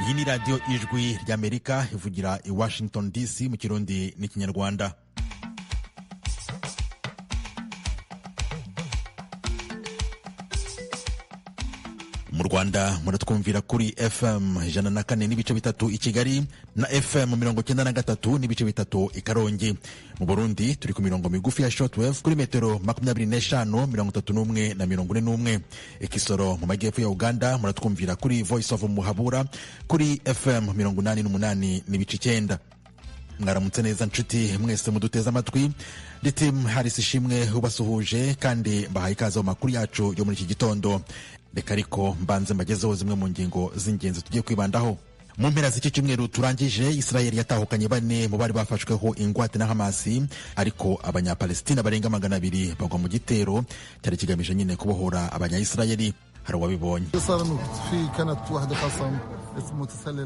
Iyi ni Radiyo Ijwi ry'Amerika ivugira i Washington DC mu Kirundi n'Ikinyarwanda. Mu Rwanda muratwumvira kuri FM 104.3 i Kigali na FM 93.3 i Karongi. Mu Burundi turi ku mirongo migufi ya shortwave kuri metero 25, 31 na 41. Ikisoro mu majyepfo ya Uganda muratwumvira kuri Voice of Muhabura kuri FM 88.9. Mwaramutse neza nshuti mwese muduteze amatwi. Ndi Tim Harris Ishimwe ubasuhuje kandi mbahaye ikaze mu makuru yacu yo muri iki gitondo. Reka ariko mbanze mbagezeho zimwe mu ngingo z'ingenzi tugiye kwibandaho. Mu mpera z'iki cyumweru turangije, Israel yatahukanye bane mu bari bafashweho ingwate na Hamasi, ariko Abanyapalestina barenga 200 bagwa mu gitero cyari kigamije nyine kubohora Abanyayisirayeli. Hari uwabibonye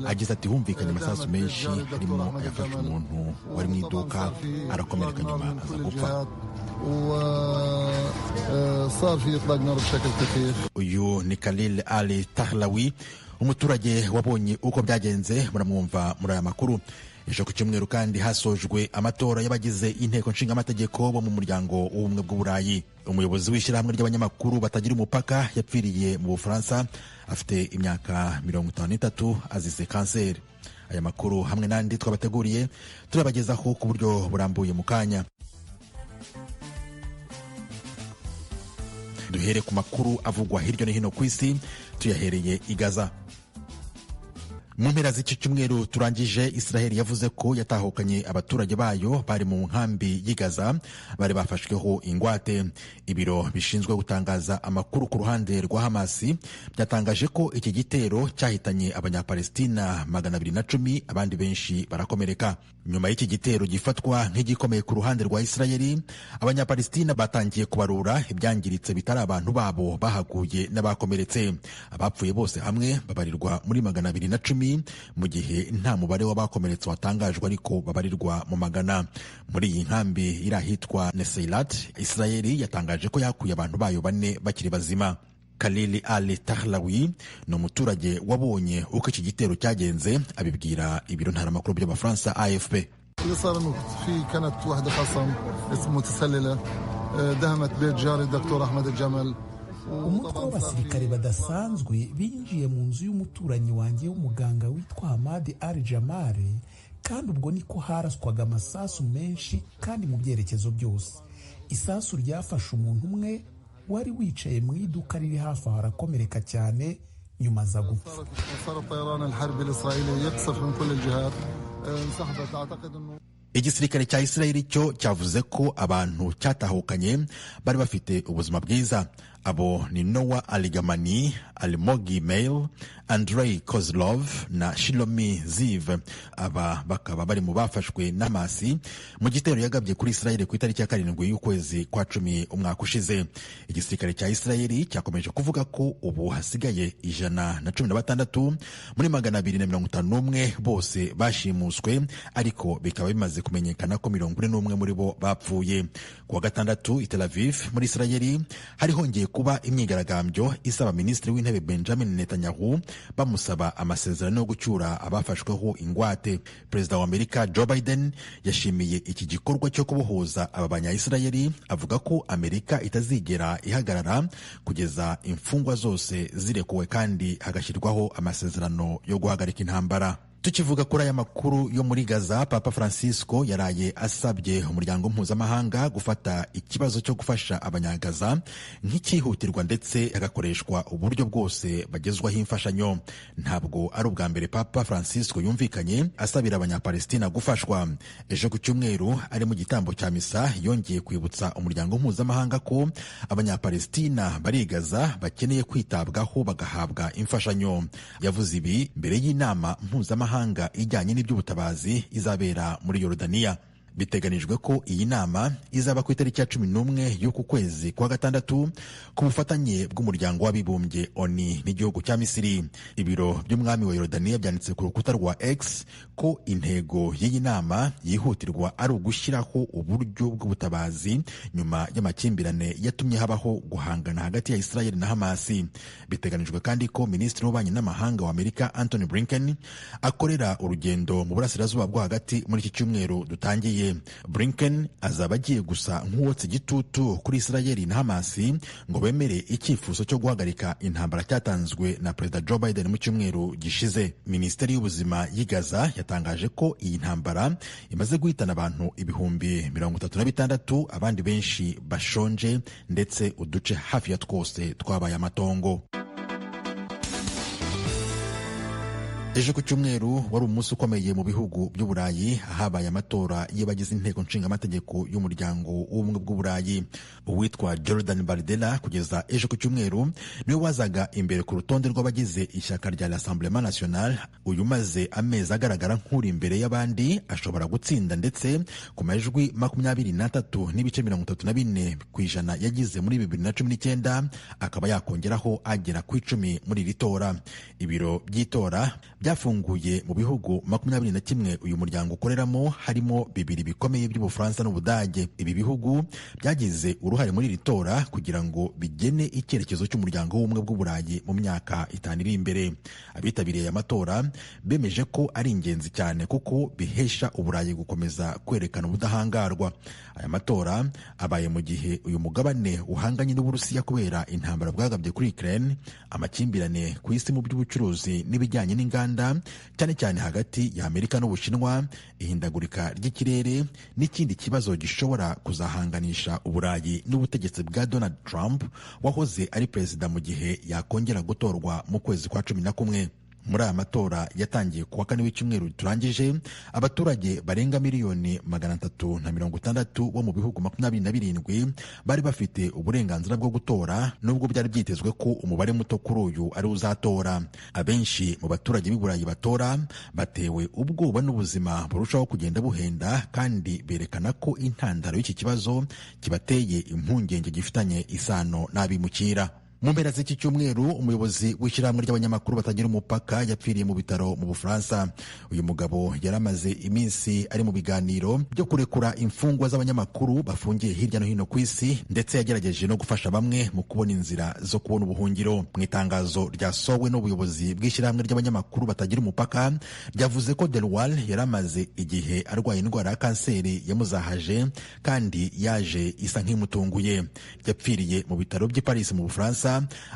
agize ati: humvikanye amasasu menshi, harimo ayafashe umuntu wari mu iduka arakomereka, nyuma aza gupfa. Uyu ni Khalil Ali Tahlawi, umuturage wabonye uko byagenze, muramwumva muri aya makuru. Ejo ku cyumweru kandi hasojwe amatora y'abagize inteko nshingamategeko bo mu Muryango w'Ubumwe bw'Uburayi. Umuyobozi w'ishyirahamwe ry'abanyamakuru batagira umupaka yapfiriye mu Bufaransa afite imyaka 53, azize kanseri. Aya makuru hamwe n'andi twabateguriye turabagezaho ku buryo burambuye mu kanya. Duhere ku makuru avugwa hirya no hino ku isi, tuyahereye i Gaza. Mu mpera z'iki cyumweru turangije, Israel yavuze ko yatahukanye abaturage bayo bari mu nkambi y'i Gaza bari bafashweho ingwate. Ibiro bishinzwe gutangaza amakuru ku ruhande rwa Hamasi byatangaje ko iki gitero cyahitanye Abanyapalestina 210, abandi benshi barakomereka. Nyuma y'iki gitero gifatwa nk'igikomeye ku ruhande rwa Israel, Abanyapalestina batangiye kubarura ibyangiritse bitari abantu babo bahaguye n'abakomeretse. Abapfuye bose hamwe babarirwa muri 210, mu gihe nta mubare w'abakomeretse watangajwe, ariko babarirwa mu magana. Muri iyi nkambi iri ahitwa Neseilat, Israeli yatangaje ko yakuye abantu bayo bane bakiri bazima. Khalil Ali Tahlawi ni umuturage wabonye uko iki gitero cyagenze, abibwira ibiro ntaramakuru by'Abafaransa AFP. Umutwe w'abasirikare badasanzwe binjiye mu nzu y'umuturanyi wanjye w'umuganga witwa Hamadi Al Jamare, kandi ubwo niko haraswaga amasasu menshi kandi mu byerekezo byose. Isasu ryafashe umuntu umwe wari wicaye mu iduka riri hafi aho, arakomereka cyane, nyuma aza gupfa. Igisirikare cya Israeli cyo cyavuze ko abantu cyatahukanye bari bafite ubuzima bwiza. Abo ni Noah Aligamani, Almogi Mail, Andrei Kozlov na Shilomi Ziv. Aba bakaba bari mu bafashwe n'Hamasi mu gitero yagabye kuri Israeli ku itariki ya 7 y'ukwezi kwa 10 umwaka ushize. Igisirikare cya Israeli cyakomeje kuvuga ko ubu hasigaye 116 muri 251 bose bashimuswe, ariko bikaba bimaze kumenyekana ko 41 muri bo bapfuye. Ku wa gatandatu i Tel Aviv muri Israeli hari hongeye kuba imyigaragambyo isaba Minisitiri w'Intebe Benjamin Netanyahu, bamusaba amasezerano yo gucyura abafashweho ingwate. Perezida wa Amerika Joe Biden yashimiye iki gikorwa cyo kubohoza aba Banyayisirayeli, avuga ko Amerika itazigera ihagarara kugeza imfungwa zose zirekuwe kandi hagashyirwaho amasezerano yo guhagarika intambara. Tukivuga kuri aya makuru yo muri Gaza, Papa Francisco yaraye asabye umuryango mpuzamahanga gufata ikibazo cyo gufasha Abanyagaza nk'icyihutirwa, ndetse hagakoreshwa uburyo bwose bagezwaho imfashanyo. Ntabwo ari ubwa mbere Papa Francisco yumvikanye asabira Abanyapalestina gufashwa. Ejo ku cyumweru ari mu gitambo cya misa yongeye kwibutsa umuryango mpuzamahanga ko Abanyapalestina bari Gaza bakeneye kwitabwaho bagahabwa imfashanyo. Yavuze ibi mbere y'inama mpuzamahanga ijyanye n'iby'ubutabazi izabera muri Yorodaniya. Biteganijwe ko iyi nama izaba ku itariki ya 11 y'uku kwezi kwa gatandatu ku bufatanye bw'umuryango w'abibumbye ONU n'igihugu cya Misiri. Ibiro by'umwami wa Yorodaniya byanditse ku rukuta rwa X ko intego y'iyi nama yihutirwa ari ugushyiraho uburyo bw'ubutabazi nyuma y'amakimbirane yatumye habaho guhangana hagati ya Israel na Hamasi. Biteganijwe kandi ko minisitiri w'ububanyi n'amahanga wa Amerika Antony Blinken akorera urugendo mu burasirazuba bwo hagati muri iki cyumweru dutangiye. Blinken azaba agiye gusa nk'uwotsa igitutu kuri Israel na Hamasi ngo bemere icyifuzo cyo guhagarika intambara cyatanzwe na Perezida Joe Biden mu cyumweru gishize. Minisiteri y'ubuzima y'i Gaza yatangaje ko iyi ntambara imaze guhitana abantu 36,000, abandi benshi bashonje, ndetse uduce hafi ya twose twabaye amatongo. Ejo ku cyumweru wari umunsi ukomeye mu bihugu by'Uburayi, ahabaye amatora y'abagize inteko nshingamategeko y'umuryango w'ubumwe bw'Uburayi. Uwitwa Jordan Bardella kugeza ejo ku cyumweru niwe wazaga imbere ku rutonde rw'abagize ishyaka rya Rassemblement National. Uyu umaze amezi agaragara nk'uri imbere y'abandi ashobora gutsinda, ndetse ku majwi 23.34% yagize muri 2019 akaba yakongeraho agera ku 10 muri iri tora. Ibiro by'itora byafunguye mu bihugu 21 uyu muryango ukoreramo, harimo bibiri bikomeye by'Ubufaransa n'Ubudage. Ibi bihugu byagize uruhare muri iri tora kugira ngo bigene icyerekezo cy'umuryango w'ubumwe bw'Uburayi mu myaka 5 iri imbere. Abitabiriye aya matora bemeje ko ari ingenzi cyane kuko bihesha Uburayi gukomeza kwerekana ubudahangarwa. Aya matora abaye mu gihe uyu mugabane uhanganye n'Uburusiya kubera intambara bwagabye kuri Ukraine, amakimbirane ku isi mu by'ubucuruzi n'ibijyanye n'inganda, cyane cyane hagati ya Amerika n'Ubushinwa, ihindagurika ry'ikirere n'ikindi kibazo gishobora kuzahanganisha Uburayi n'ubutegetsi bwa Donald Trump wahoze ari perezida mu gihe yakongera gutorwa mu kwezi kwa 11. Muri aya matora yatangiye kuwa kane w'icyumweru turangije, abaturage barenga 360,000,000 bo mu bihugu 27 bari bafite uburenganzira bwo gutora, nubwo byari byitezwe ko umubare muto kuri uyu ari uzatora. Abenshi mu baturage b'i Burayi batora batewe ubwoba n'ubuzima burushaho kugenda buhenda, kandi berekana ko intandaro y'iki kibazo kibateye impungenge gifitanye isano n'abimukira. Mu mpera z'iki cyumweru umuyobozi w'ishyirahamwe ry'abanyamakuru batagira umupaka yapfiriye mu bitaro mu Bufaransa. Uyu mugabo yari amaze iminsi ari mu biganiro byo kurekura imfungwa z'abanyamakuru bafungiye hirya no hino ku isi, ndetse yagerageje no gufasha bamwe mu kubona inzira zo kubona ubuhungiro. Mu itangazo ryasohowe n'ubuyobozi bw'ishyirahamwe ry'abanyamakuru batagira umupaka ryavuze ko Delwal yari amaze igihe arwaye indwara ya kanseri yamuzahaje kandi yaje isa nk'imutunguye. Yapfiriye mu bitaro by'i Paris mu Bufaransa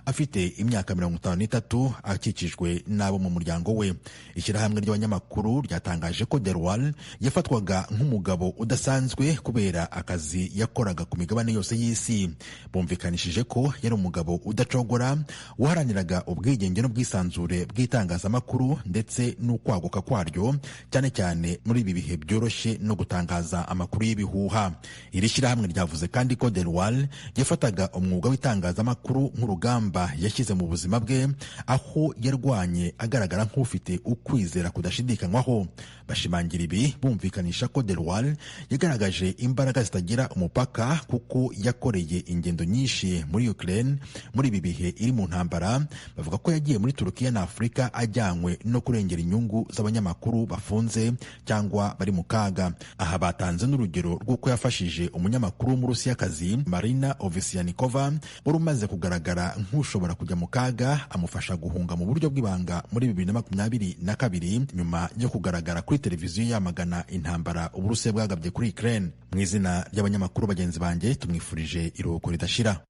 afite imyaka 53, akikijwe n'abo mu muryango we. Ishyirahamwe ry'abanyamakuru ryatangaje ko Delwal yafatwaga nk'umugabo udasanzwe kubera akazi yakoraga ku migabane yose y'isi. Bumvikanishije ko yari umugabo udacogora waharaniraga ubwigenge n'ubwisanzure bw'itangazamakuru ndetse n'ukwaguka kwaryo, cyane cyane muri ibi bihe byoroshye no gutangaza amakuru y'ibihuha. Iri shyirahamwe ryavuze kandi ko Delwal yafataga umwuga w'itangazamakuru nk'urugamba yashyize mu buzima bwe, aho yarwanye agaragara nk'ufite ukwizera kudashidikanywaho. Bashimangira ibi bumvikanisha ko Delwal yagaragaje imbaraga zitagira umupaka kuko yakoreye ingendo nyinshi muri Ukraine muri ibi bihe iri mu ntambara. Bavuga ko yagiye muri Turukiya na Afurika ajyanywe no kurengera inyungu z'abanyamakuru bafunze cyangwa bari mu kaga. Aha batanze n'urugero rw'uko yafashije umunyamakuru w'Umurusiyakazi Marina Ovsianikova wari umaze kugaragara nk'ushobora kujya mu kaga, amufasha guhunga mu buryo bw'ibanga muri 2022 nyuma yo kugaragara kuri televiziyo yamagana intambara Uburusiya bwagabye kuri Ukraine. Mu izina ry'abanyamakuru bagenzi banjye tumwifurije iruhuko ridashira.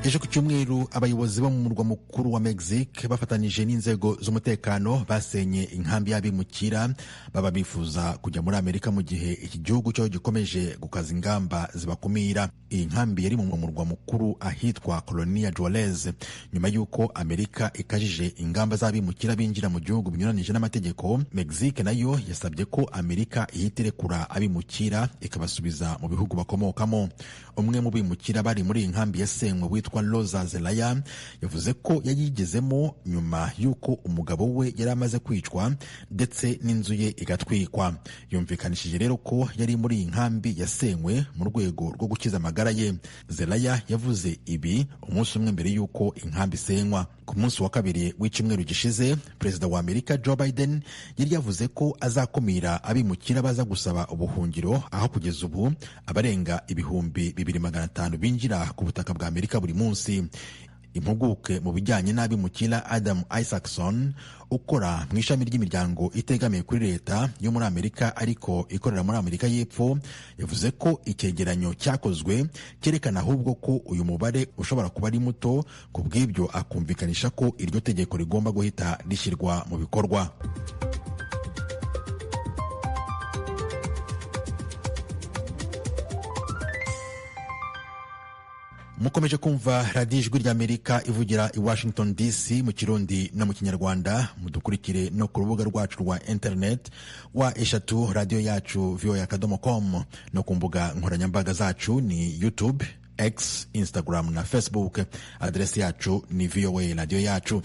Ejo ku cyumweru abayobozi bo mu murwa mukuru wa Mexique bafatanije n'inzego z'umutekano basenye inkambi y'abimukira baba bifuza kujya muri Amerika mu gihe iki gihugu cyo gikomeje gukaza ingamba zibakumira. Iyi nkambi yari mu murwa mukuru ahitwa Colonia Juarez. Nyuma y'uko Amerika ikajije ingamba z'abimukira binjira mu gihugu binyuranije n'amategeko, Mexique nayo yasabye ko Amerika ihita irekura abimukira ikabasubiza mu bihugu bakomokamo. Umwe mu bimukira bari muri iyi nkambi yasenywe witwa witwa Rosa Zelaya yavuze ko yayigezemo nyuma y'uko umugabo we yari amaze kwicwa ndetse n'inzu ye igatwikwa. Yumvikanishije rero ko yari muri iyi nkambi yasenywe mu rwego rwo gukiza amagara ye. Zelaya yavuze ibi umunsi umwe mbere y'uko inkambi isenywa. Ku munsi wa kabiri w'icyumweru gishize, Perezida wa Amerika Joe Biden yari yavuze ko azakumira abimukira baza gusaba ubuhungiro, aho kugeza ubu abarenga 2,500 binjira ku butaka bwa Amerika buri munsi. Impuguke mu bijyanye n'abimukira Adam Isaacson ukora mu ishami ry'imiryango itegamiye kuri leta yo muri Amerika ariko ikorera muri Amerika y'Epfo, yavuze ko icyegeranyo cyakozwe cyerekana ahubwo ko uyu mubare ushobora kuba ari muto, ku bw'ibyo akumvikanisha ko iryo tegeko rigomba guhita rishyirwa mu bikorwa. Mukomeje kumva radiyo Ijwi ry'Amerika ivugira i Washington DC mu Kirundi no mu Kinyarwanda. Mudukurikire no ku rubuga rwacu rwa internet wa eshatu radiyo yacu voa.com, no ku mbuga nkoranyambaga zacu ni YouTube, X, Instagram na Facebook. Aderesi yacu ni VOA radiyo yacu.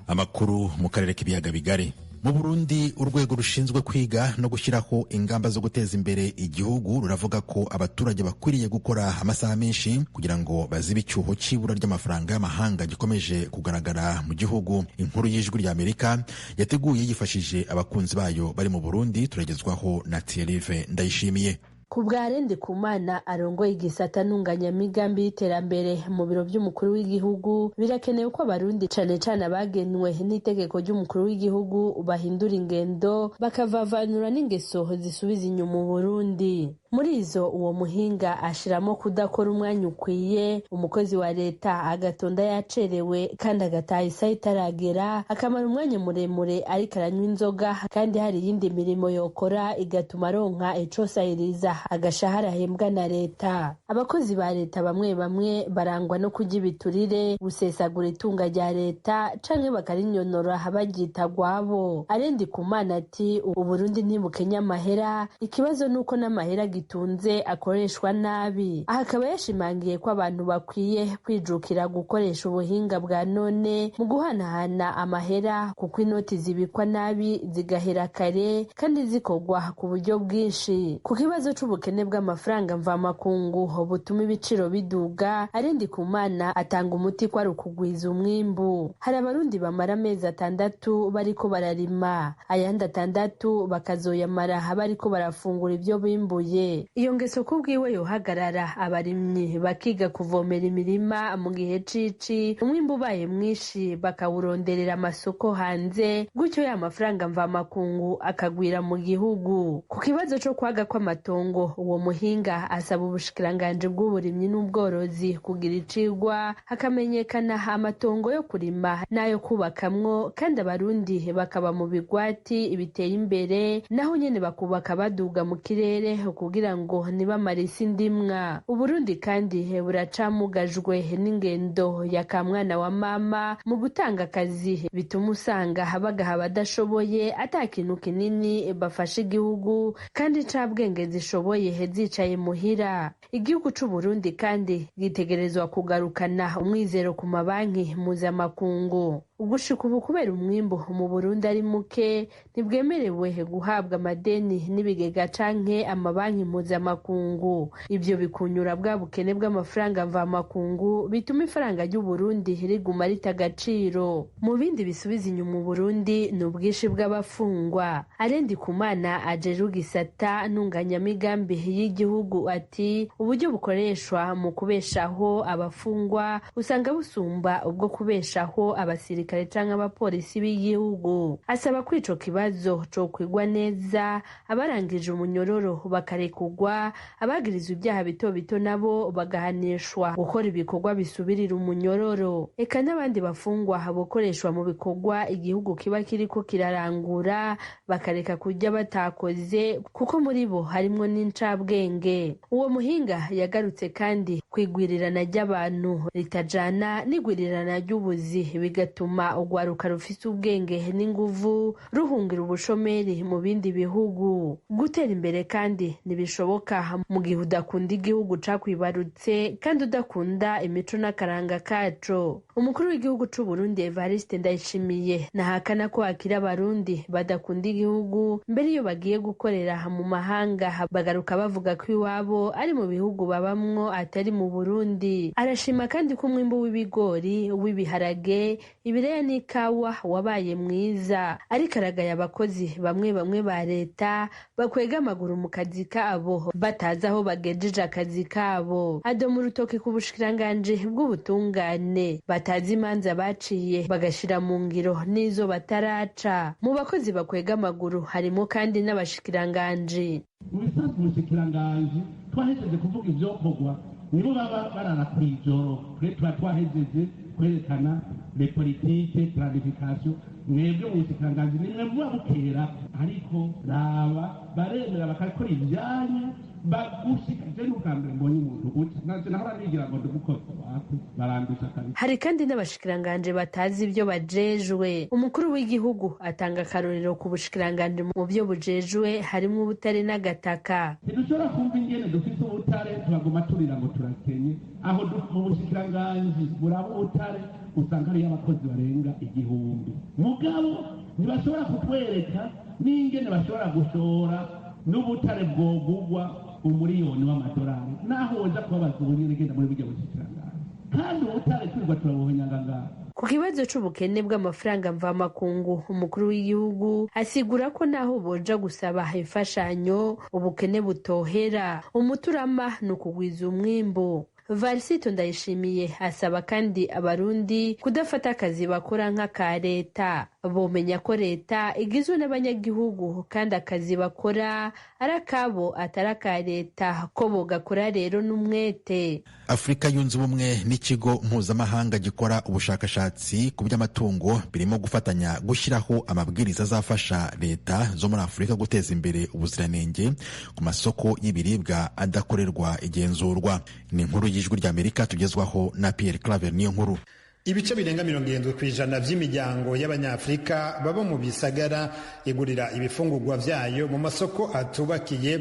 Amakuru mu karere k'ibiyaga bigari. Mu Burundi, urwego rushinzwe kwiga no gushyiraho ingamba zo guteza imbere igihugu ruravuga ko abaturage bakwiriye gukora amasaha menshi kugira ngo bazibe icyuho cy'ibura ry'amafaranga y'amahanga gikomeje kugaragara mu gihugu. Inkuru y'Ijwi ry'Amerika yateguye yifashishije abakunzi bayo bari mu Burundi, turagezwaho na Thierry Ndayishimiye. Ku bwa Ndikumana arongoye igisata ntunganyamigambi y'iterambere mu biro by'umukuru w'igihugu, birakenewe ko abarundi cane cane abagenwe n'itegeko ry'umukuru w'igihugu bahindura ingendo, bakavavanura n'ingeso zisubiza inyuma Uburundi. Muri izo uwo muhinga ashiramo kudakora umwanya ukwiye, umukozi wa leta agatonda yacerewe kandi agataha isaha itaragera, akamara umwanya muremure ariko aranywa inzoga kandi hari iyindi mirimo yokora igatuma aronka icosahiriza agashahara ahembwa na leta. Abakozi ba leta bamwe bamwe barangwa no kurya ibiturire, gusesagura itunga rya leta canke bakarinyonora baryita gwabo. Arendi Kumana ati Uburundi ntibukenya amahera, ikibazo nuko n'amahera gitunze akoreshwa nabi. Aha akaba yashimangiye ko abantu bakwiye kwijukira gukoresha ubuhinga bwa none mu guhanahana amahera, kuko inoti zibikwa nabi zigahera kare kandi zikorwa ku buryo bwinshi. Ku kibazo c'ubukene bw'amafaranga mvamakungu butuma ibiciro biduga, Arendi Kumana atanga umuti ko ari ukugwiza umwimbu. Hari abarundi bamara amezi 6 bariko bararima, ayandi 6 bakazoyamara bariko barafungura ibyo bimbuye. Iyo ngeso kubwiwe yohagarara, abarimyi bakiga kuvomera imirima mu gihe cici, umwimbu ubaye mwinshi bakawuronderera amasoko hanze, gutyo ya mafaranga mvamakungu akagwira mu gihugu. Ku kibazo co kwaga kw'amatongo, uwo muhinga asaba ubushikiranganji bw'uburimyi n'ubworozi kugira icigwa hakamenyekana amatongo yo kurima n'ayo kubakamwo, kandi abarundi bakaba mu bigwati biteye imbere, naho nyene bakubaka baduga mu kirere kugira ngo ntibamare isi ndimwa. Uburundi kandi buracamugajwe n'ingendo ya kamwana wa mama mu gutanga akazi, bituma usanga bagaha abadashoboye ata kintu kinini bafasha igihugu, kandi ncabwenge zishoboye zicaye muhira. Igihugu c'Uburundi kandi gitegerezwa kugarukana umwizero ku mabanki mpuzamakungu. Ugushika ubu kubera umwimbu mu Burundi ari muke, ntibwemerewe guhabwa amadeni n'ibigega canke amabanki mpuzamakungu. Ivyo bikunyura bwa bukene bw'amafaranga mvamakungu bituma ifaranga ry'Uburundi riguma rita agaciro. Mu bindi bisubiza inyuma Uburundi ni ubwinshi bw'abafungwa. Arendi Kumana ajejwe igisata ntunganyamigambi y'igihugu ati uburyo bukoreshwa mu kubeshaho abafungwa usanga busumba ubwo kubeshaho abasirikare canke abapolisi b'igihugu. Asaba ko ico kibazo cokwigwa neza, abarangije umunyororo bakarekugwa, abagirizwa ibyaha bito bito nabo bagahanishwa gukora ibikorwa bisubirira umunyororo, eka n'abandi bafungwa bokoreshwa mu bikorwa igihugu kiba kiriko kirarangura, bakareka kurya batakoze kuko muri bo harimwo n'incabwenge. Uwo muhinga yagarutse kandi kwigwirirana ry'abantu ritajana n'igwirirana ry'ubuzi, bigatuma bituma urwaruka rufise ubwenge n'inguvu ruhungira ubushomeri mu bindi bihugu. Gutera imbere kandi ntibishoboka mu gihe udakunda igihugu cakwibarutse kandi udakunda imico n'akaranga kaco. Umukuru w'igihugu c'u Burundi Evariste Ndayishimiye ntahakana ko hakiri abarundi badakunda igihugu, mbere iyo bagiye gukorera mu mahanga bagaruka bavuga ko iwabo ari mu bihugu babamwo atari mu Burundi. Arashima kandi ko umwimbu w'ibigori, w'ibiharage, ibiraya n'ikawa wabaye mwiza, ariko aragaya abakozi bamwe bamwe ba leta bakwega amaguru mu kazi kabo batazi aho bagejeje akazi kabo. Adoma urutoke ku bushikiranganji bw'ubutungane batazi imanza baciye bagashira mu ngiro n'izo bataraca. Mu bakozi bakwega amaguru harimo kandi n'abashikiranganji. Mu bisanzwe umushikiranganji twahejeje kuvuga ivyokorwa, nibo baba barara kw'ijoro, twe tuba twahejeje kwerekana le politike planification. Mwebwe mu bushikiranganji nimwe muba bukera, ariko raba baremera bakakora ibyanyu bagushika. Je n'ubwa mbere mbonye umuntu uca nanje nahora nigira ngo ndumukozi wawe barandusha kabisa. Hari kandi n'abashikiranganje batazi ibyo bajejwe. Umukuru w'igihugu atanga akarorero ku bushikiranganje mu byo bujejwe harimwo ubutare n'agataka. Ntidushobora kumva ingene dufise ubutare turaguma turira ngo turakenye, aho mu bushikiranganji buraba ubutare usanga hariyo abakozi barenga 1000, mugabo ntibashobora kutwereka n'ingene bashobora gushora n'ubutare bwogugwa $1,000,000 naho woza kubabaza ubunyene genda muri burya bushikiranganji, kandi ubutare twirwa turabuhonyanga. Ku kibazo c'ubukene bw'amafaranga mvamakungu, umukuru w'igihugu asigura ko naho boja gusaba imfashanyo ubukene butohera, umuturama ni ukugwiza umwimbu. Varisito Ndayishimiye asaba kandi abarundi kudafata akazi bakora nk'aka leta, bomenya ko leta igizwe n'abanyagihugu kandi akazi bakora ari akabo atari aka leta, ko bogakora rero n'umwete. Afurika yunze ubumwe n'ikigo mpuzamahanga gikora ubushakashatsi ku by'amatungo birimo gufatanya gushyiraho amabwiriza azafasha leta zo muri Afurika guteza imbere ubuziranenge ku masoko y'ibiribwa adakorerwa igenzurwa. Ni inkuru y'Ijwi ry'Amerika tugezwaho na Pierre Claver niyo nkuru. Ibice birenga 70% vy'imiryango y'Abanyafrika baba mu bisagara igurira ibifungurwa vyayo mu masoko atubakiye,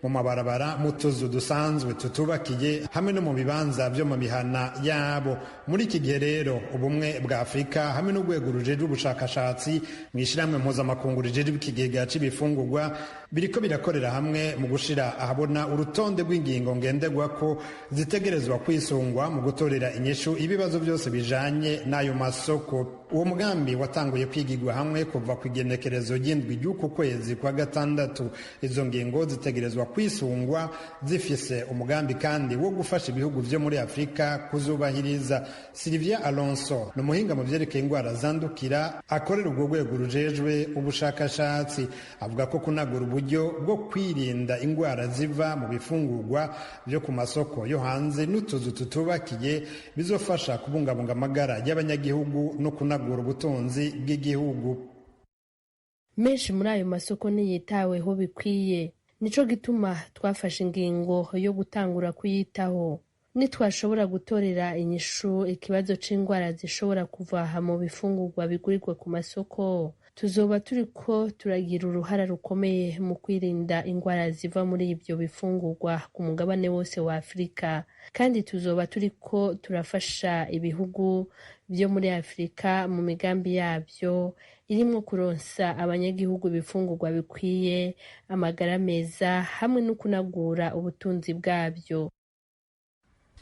mu mabarabara, mu tuzu dusanzwe tutubakiye, hamwe no mu bibanza vyo mu mihana yabo. Muri iki gihe rero ubumwe bwa Afurika hamwe n'urwego rujejwe ubushakashatsi mw'ishirahamwe mpuzamakungu rijejwe ikigega c'ibifungurwa biriko birakorera hamwe mu gushira ahabona urutonde rw'ingingo ngenderwako zitegerezwa kwisungwa mu gutorera inyishu ibibazo byose bijanye n'ayo masoko. Uwo mugambi watanguye kwigirwa hamwe kuva ku igenekerezo ry'indwi ry'uku kwezi kwa gatandatu. Izo ngingo zitegerezwa kwisungwa zifise umugambi kandi wo gufasha ibihugu vyo muri Afurika kuzubahiriza. Silvia Alonso ni umuhinga mu vyerekeye ingwara zandukira akorera urwo rwego rujejwe ubushakashatsi. Avuga ko kunagura uburyo bwo kwirinda ingwara ziva mu bifungurwa vyo ku masoko yo hanze n'utuzu tutubakiye bizofasha kubungabunga amagara y'abanyagihugu no kunagura ubutunzi bw'igihugu. Menshi muri ayo masoko ntiyitaweho bikwiye, nico gituma twafashe ingingo yo gutangura kuyitaho. Nitwashobora gutorera inyishu ikibazo c'ingwara zishobora kuva mu bifungurwa bigurirwa ku masoko, tuzoba turiko turagira uruhara rukomeye mu kwirinda ingwara ziva muri ibyo bifungurwa ku mugabane wose wa Afurika, kandi tuzoba turiko turafasha ibihugu vyo muri Afurika mu migambi yabyo irimwo kuronsa abanyagihugu ibifungurwa bikwiye, amagara meza hamwe no kunagura ubutunzi bwabyo.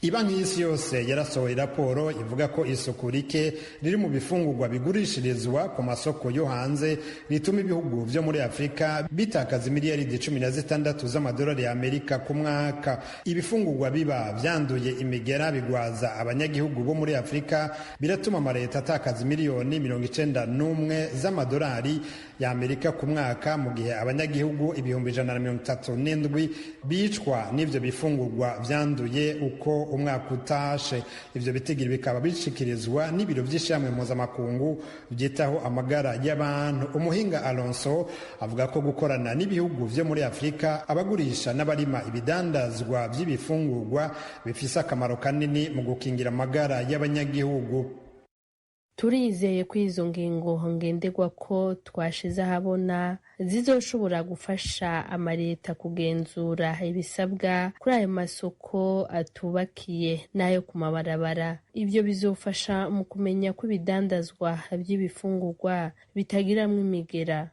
Ibanki y'isi yose yarasohoye raporo ivuga ko isuku rike riri mu bifungurwa bigurishirizwa ku masoko yo hanze rituma ibihugu vyo muri Afurika bitakaza miliyaridi 16 z'amadolari ya Amerika ku mwaka. Ibifungurwa biba vyanduye imigera bigwaza abanyagihugu bo muri Afurika biratuma amaleta atakaza miliyoni 91 z'amadolari ya Amerika ku mwaka, mu gihe abanyagihugu 137 bicwa n'ivyo bifungurwa vyanduye uko umwaka utashe. Ivyo bitigiri bikaba bishikirizwa n'ibiro vy'ishirahamwe mpuzamakungu vyitaho amagara y'abantu. Umuhinga Alonso avuga ko gukorana n'ibihugu vyo muri Afurika, abagurisha n'abarima ibidandazwa vy'ibifungurwa bifise akamaro kanini mu gukingira amagara y'abanyagihugu. Turizeye ko izo ngingo ngenderwa ko twashize ahabona zizoshobora gufasha amaleta kugenzura ibisabwa kuri ayo masoko atubakiye n'ayo ku mabarabara. Ibyo bizofasha mu kumenya ko ibidandazwa by'ibifungurwa bitagiramwo imigera.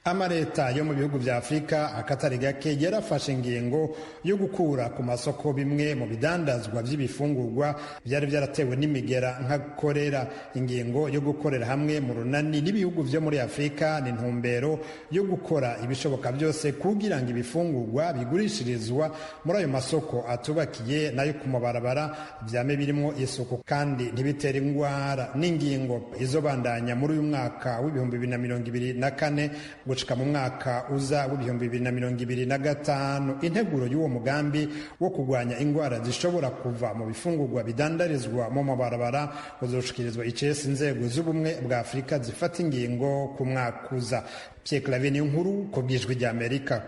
Amaleta yo mu bihugu vya Afurika akatari gake yarafashe ingingo yo gukura ku masoko bimwe mu bidandazwa vy'ibifungurwa vyari vyaratewe n'imigera nka korera. Ingingo yo gukorera hamwe mu runani n'ibihugu vyo muri Afurika ni intumbero yo gukora ibishoboka byose kugira ngo ibifungurwa bigurishirizwa muri ayo masoko atubakiye nayo ku mabarabara vyame birimwo isuku kandi ntibitere ingwara. N'ingingo izobandanya muri uyu mwaka w'2024 gushika mu mwaka uza w'2025. Integuro y'uwo mugambi wo kurwanya ingwara zishobora kuva mu bifungurwa bidandarizwa mu mabarabara uzoshikirizwa icesi inzego z'ubumwe bwa Afurika zifata ingingo ku mwaka uza. Pierre Claver Niyonkuru ku bw'Ijwi rya Amerika.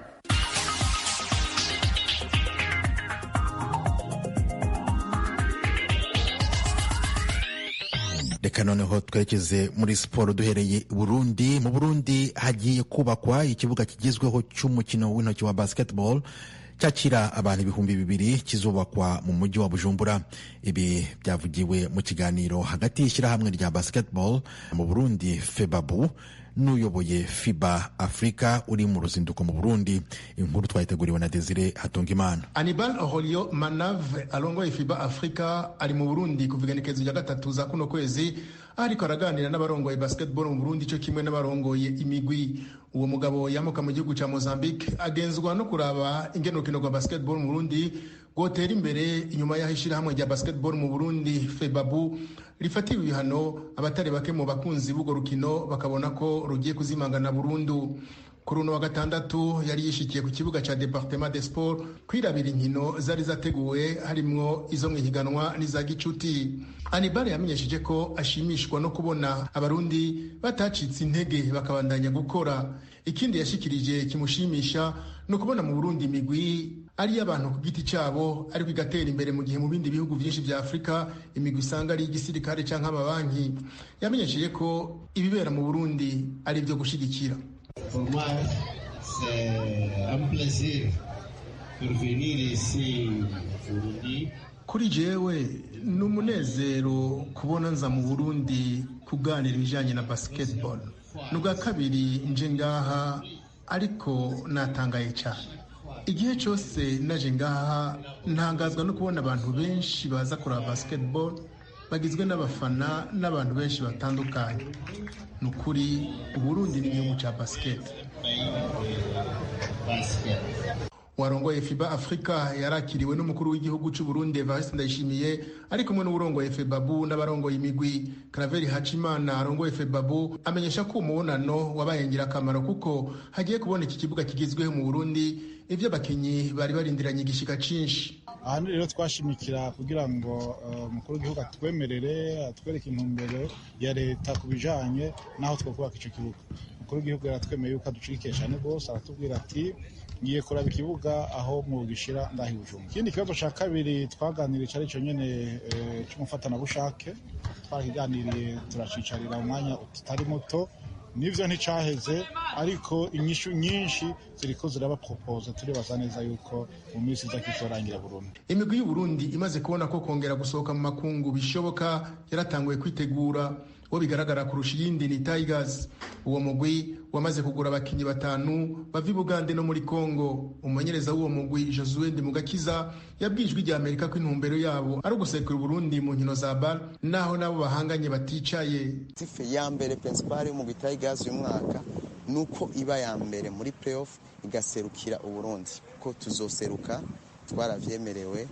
Reka noneho twerekeze muri siporo duhereye i Burundi. Mu Burundi hagiye kubakwa ikibuga kigezweho cy'umukino w'intoki wa basketball cyakira abantu 2000 kizubakwa mu mujyi wa Bujumbura. Ibi byavugiwe mu kiganiro hagati y'ishyirahamwe rya basketball mu Burundi FEBABU n'uyoboye FIBA Africa uri mu ruzinduko mu Burundi. Inkuru twayiteguriwe na Desire Hatungimana. Anibal Aurelio Manave arongoye FIBA Africa ari mu Burundi kuva igenekerezo rya 3 za kuno kwezi, ariko araganira n'abarongoye basketball mu Burundi cyo kimwe n'abarongoye imigwi. Uwo mugabo yamuka mu gihugu ca Mozambique agenzwa no kuraba ingene urukino rwa basketball mu Burundi rwotera imbere inyuma y'aho ishirahamwe rya basketball mu Burundi FEBABU rifatiwe ibihano, abatari bake mu bakunzi b'urwo rukino bakabona ko rugiye kuzimangana burundu. Kuri uno wa gatandatu yari yishikiye ku kibuga ca Departement des Sports kwirabira inkino zari zateguwe harimwo izo mwihiganwa n'iza gicuti. Anibal yamenyesheje ko ashimishwa no kubona abarundi batacitse intege bakabandanya gukora. Ikindi yashikirije kimushimisha no kubona mu Burundi imigwi ari abantu ku giti cyabo ariko igatera imbere, mu gihe mu bindi bihugu byinshi vya Afurika imigwi isanga ari igisirikare canke amabanki. Yamenyesheje ko ibibera mu Burundi ari ibyo gushigikira. Pour moi, c'est un plaisir de venir ici au Burundi. Kuri jewe ni umunezero kubona nza mu Burundi kuganira ibijanye na basketball. Ni ubwa kabiri nje ngaha, ariko natangaye cyane. Igihe cyose naje ngaha ntangazwa no kubona abantu benshi baza kuraba basketball, bagizwe n'abafana n'abantu benshi batandukanye. Ni ukuri Uburundi ni igihugu cya basket. Warongoye FIBA Africa yarakiriwe n'umukuru w'igihugu cy'u Burundi Evariste Ndayishimiye ari kumwe n'uwurongoye FEBABU n'abarongoye imigwi. Claver Hacimana arongoye FEBABU amenyesha ko umubonano wabaye ingirakamaro kuko hagiye kubona iki kibuga kigezweho mu Burundi, ivyo abakinyi bari barindiranye igishika cinshi. Aha rero twashimikira kugira ngo umukuru w'igihugu atwemerere, atwereke intumbero ya leta ku bijanye n'aho twokubaka ico kibuga. Umukuru w'igihugu yaratwemeye yuko adushyigikiye cyane rwose, aratubwira ati ngiye kuraba ikibuga aho mwogishira ndahi Bujumbura. Ikindi kibazo ca kabiri twaganiriye cari ico nyene c'umufatanabushake, twarakiganiriye turacicarira umwanya utari muto. Nivyo nticaheze, ariko inyishu nyinshi ziriko ziraba propose, turibaza neza yuko mu minsi iza kizorangira burundu. Imigwi y'u Burundi imaze kubona ko kongera gusohoka mu makungu bishoboka yaratanguye kwitegura. Uwo bigaragara kurusha iyindi ni Tigers. Uwo mugwi wamaze kugura abakinyi 5 bava i Bugande no muri Congo. Umumenyereza w'uwo mugwi Josue Ndimugakiza yabwiye Ijwi rya Amerika ko intumbero yabo ari ugusekura Uburundi mu nkino za BAL, naho nabo bahanganye baticaye. Tife ya mbere principal y'umugwi Tigers uyu mwaka nuko iba ya mbere muri playoff igaserukira Uburundi, ko tuzoseruka twaravyemerewe.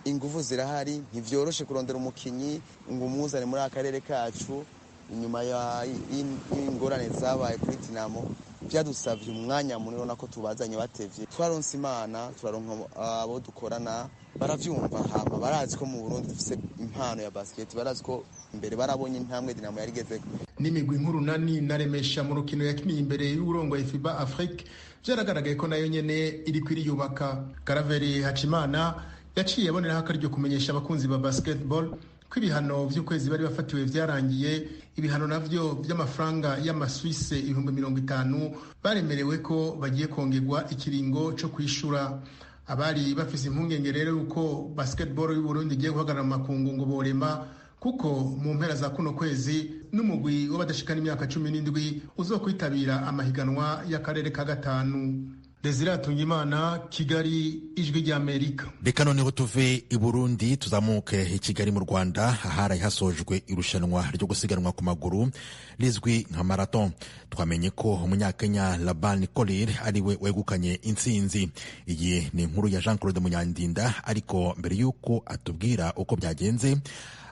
Inguvu zirahari, ntivyoroshe kurondera umukinyi ngo umuzane muri akarere kacu. Inyuma y'ingorane zabaye kuri Dinamo byadusavye umwanya munini, ubona ko tubazanye batevye. Twaronse Imana, turaronka abo dukorana baravyumva, hama barazi ko mu Burundi dufise impano ya basket, barazi ko imbere barabonye intambwe Dinamo yarigezeko. N'imigwi nkuru nani naremesha mu rukino yakiniye imbere y'urongoye FIBA Afrique vyaragaragaye ko nayo nyene iriko iriyubaka. Karaveri Hacimana yaciye aboneraho akaryo kumenyesha abakunzi ba basketball ko ibihano vy'ukwezi bari bafatiwe vyarangiye. Ibihano navyo vy'amafaranga y'amaswise 50,000 baremerewe ko bagiye kongerwa ikiringo co kwishura. Abari bafise impungenge rero yuko basketball y'u Burundi igiye guhagarara mu makungu ngo borema, kuko mu mpera za kuno kwezi n'umugwi w'abadashikana imyaka 17 uzokwitabira amahiganwa y'akarere ka gatanu. Desire Hatungimana, Kigali, Ijwi ry'Amerika. Reka noneho tuve i Burundi tuzamuke i Kigali mu Rwanda, aharaye hasojwe irushanwa ryo gusiganwa ku maguru rizwi nka marathon. Twamenye ko umunyakenya Laban Korir ariwe wegukanye intsinzi. Iyi ni inkuru ya Jean Claude Munyandinda, ariko mbere y'uko atubwira uko byagenze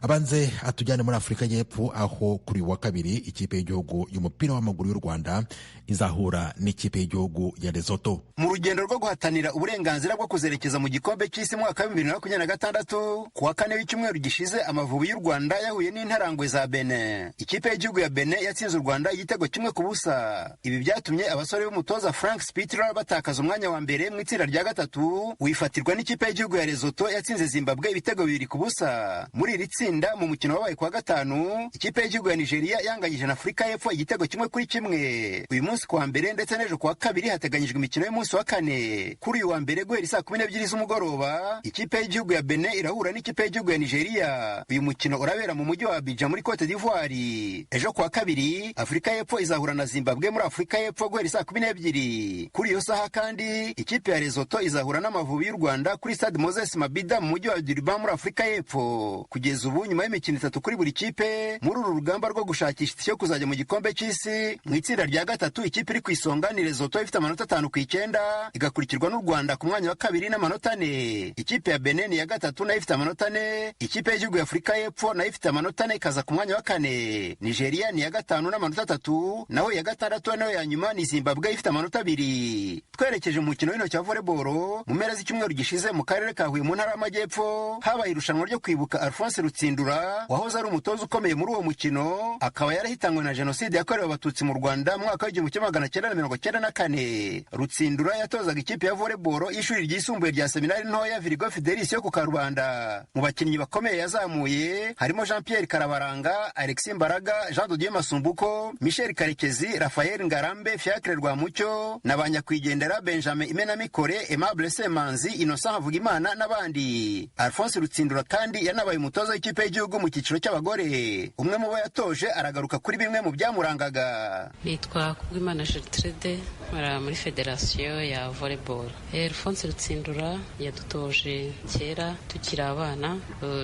abanze atujyane muri Afurika y'Epfo, aho kuri wa kabiri ikipe y'igihugu y'umupira w'amaguru y'u Rwanda izahura n'ikipe y'igihugu ya Lesotho mu rugendo rwo guhatanira uburenganzira bwo kuzerekeza mu gikombe cy'isi mwaka wa 2026. Ku wa kane w'icyumweru gishize, Amavubi y'u Rwanda yahuye n'intarangwe za Benin. Ikipe y'igihugu ya Benin yatsinze u Rwanda igitego 1-0. Ibi byatumye abasore b'umutoza Frank Spittler batakaza umwanya wa mbere mu itsinda rya gatatu, wifatirwa n'ikipe y'igihugu ya Lesotho yatsinze Zimbabwe ibitego 2-0. Muri iri tsinda, mu mukino wabaye kuwa gatanu, ikipe y'igihugu ya Nigeria yanganyije na Afurika y'Epfo igitego 1-1. Uyu munsi kuwa mbere ndetse n'ejo kuwa kabiri hateganyijwe imikino y'umunsi wa kane. Kuri uyu wa mbere guhera saa 12 z'umugoroba, ikipe y'igihugu ya Benin irahura n'ikipe y'igihugu ya Nigeria. Uyu mukino urabera mu mujyi wa Abidjan muri Cote d'Ivoire. Ejo kuwa kabiri Afurika y'Epfo izahura na Zimbabwe muri Afurika y'Epfo guhera saa 12. Kuri iyo saha kandi ikipe ya Lesotho izahura n'Amavubi y'u Rwanda kuri Stade Moses Mabhida mu mujyi wa Durban muri Afurika y'Epfo. Kugeza ubu, nyuma y'imikino 3 kuri buri kipe muri uru rugamba rwo gushakisha itike yo kuzajya mu gikombe cy'isi, mu itsinda rya gatatu ikipe iri ku isonga ni Lesotho ifite amanota 5 ku 9, igakurikirwa n'u Rwanda ku mwanya wa kabiri n'amanota 4. Ikipe ya Benin ya gatatu nayo ifite amanota 4. Ikipe y'igihugu ya Afurika y'Epfo nayo ifite amanota 4 ikaza ku mwanya wa kane. Nigeria ni ya gatanu n'amanota 3, naho ya gatandatu nayo ya nyuma ni Zimbabwe ifite amanota 2. Twerekeje mu mukino w'intoki wa volleyball, mu mpera z'icyumweru gishize mu karere ka Huye mu ntara y'Amajyepfo habaye irushanwa ryo kwibuka Alphonse Rutsindura wahoze ari umutoza ukomeye muri uwo mukino, akaba yarahitanywe na jenoside yakorewe Abatutsi mu Rwanda mu mwaka w'1994. Rutsindura yatozaga ikipe ya volleyball y'ishuri ryisumbuye rya seminari ntoya Virgo Fidelis yo ku Karubanda. Mu bakinnyi bakomeye yazamuye harimo Jean Pierre Karabaranga, Alexis Mbaraga, Jean de Dieu Masumbuko, Michel Karekezi, Raphael Ngarambe, Fiacre Rwamucyo na banyakwigendera Benjamin Imenamikore, Aimable Semanzi, Innocent Havugimana n'abandi. Alphonse Rutsindura kandi yanabaye umutoza w'ikipe y'igihugu mu cyiciro cy'abagore. Umwe mu bo yatoje aragaruka kuri bimwe mu byamurangaga. Nitwa Kubwimana Gertrude, nkora muri federasiyo ya volleyball. Alphonse Rutsindura yadutoje kera tukiri abana,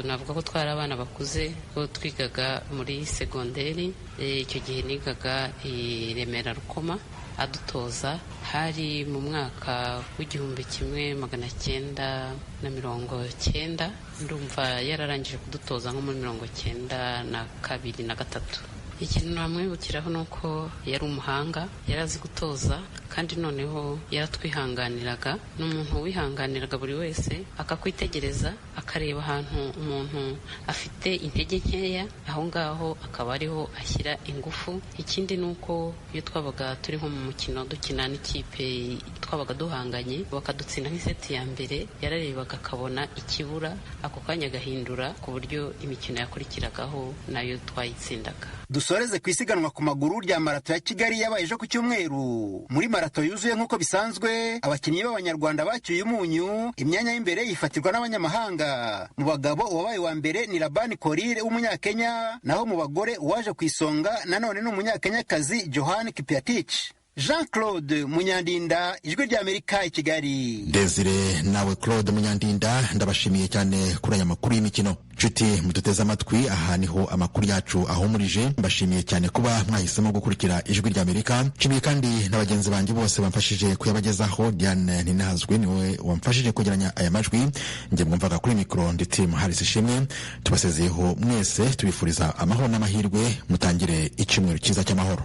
navuga ko twari abana bakuze, ko twigaga muri segonderi. Icyo gihe nigaga i Remera Rukoma, adutoza hari mu mwaka w'1990. Ndumva yararangije kudutoza nko muri 92 na 3. Ikintu namwibukiraho ni uko yari umuhanga, yari azi gutoza, kandi noneho yaratwihanganiraga. Ni umuntu wihanganiraga buri wese, akakwitegereza, akareba ahantu umuntu afite intege nkeya, aho ngaho akaba ariho ashyira ingufu. Ikindi ni uko iyo twabaga turi nko mu mukino dukina n'ikipe twabaga duhanganye, bakadutsinda nk'iseti ya mbere, yararebaga akabona ikibura, ako kanya agahindura, ku buryo imikino yakurikiragaho nayo twayitsindaga. Dusoreze ku isiganwa ku maguru rya marato ya Kigali yabaye ejo ku cyumweru. Muri marato yuzuye nk'uko bisanzwe, abakinnyi b'Abanyarwanda bacyuye umunyu, imyanya y'imbere yifatirwa n'abanyamahanga. Mu bagabo uwabaye wa mbere ni Laban Korir w'Umunyakenya, naho mu bagore uwaje ku isonga nanone ni Umunyakenyakazi Johan Kipiatich. Jean Claude Munyandinda, Ijwi ry'Amerika i Kigali. Desire nawe Claude Munyandinda, ndabashimiye cyane kuri aya makuru y'imikino. Nshuti muduteze amatwi, aha niho amakuru yacu ahumurije. Mbashimiye cyane kuba mwahisemo gukurikira Ijwi ry'Amerika. Nshimiye kandi na bagenzi banjye bose bamfashije kuyabagezaho. Diane Ninahazwe niwe wamfashije kwegeranya aya majwi. Njye mwumvaga kuri mikoro ndetse Harris Ishimwe. Tubasezeyeho mwese, tubifuriza amahoro n'amahirwe, mutangire icyumweru cyiza cy'amahoro.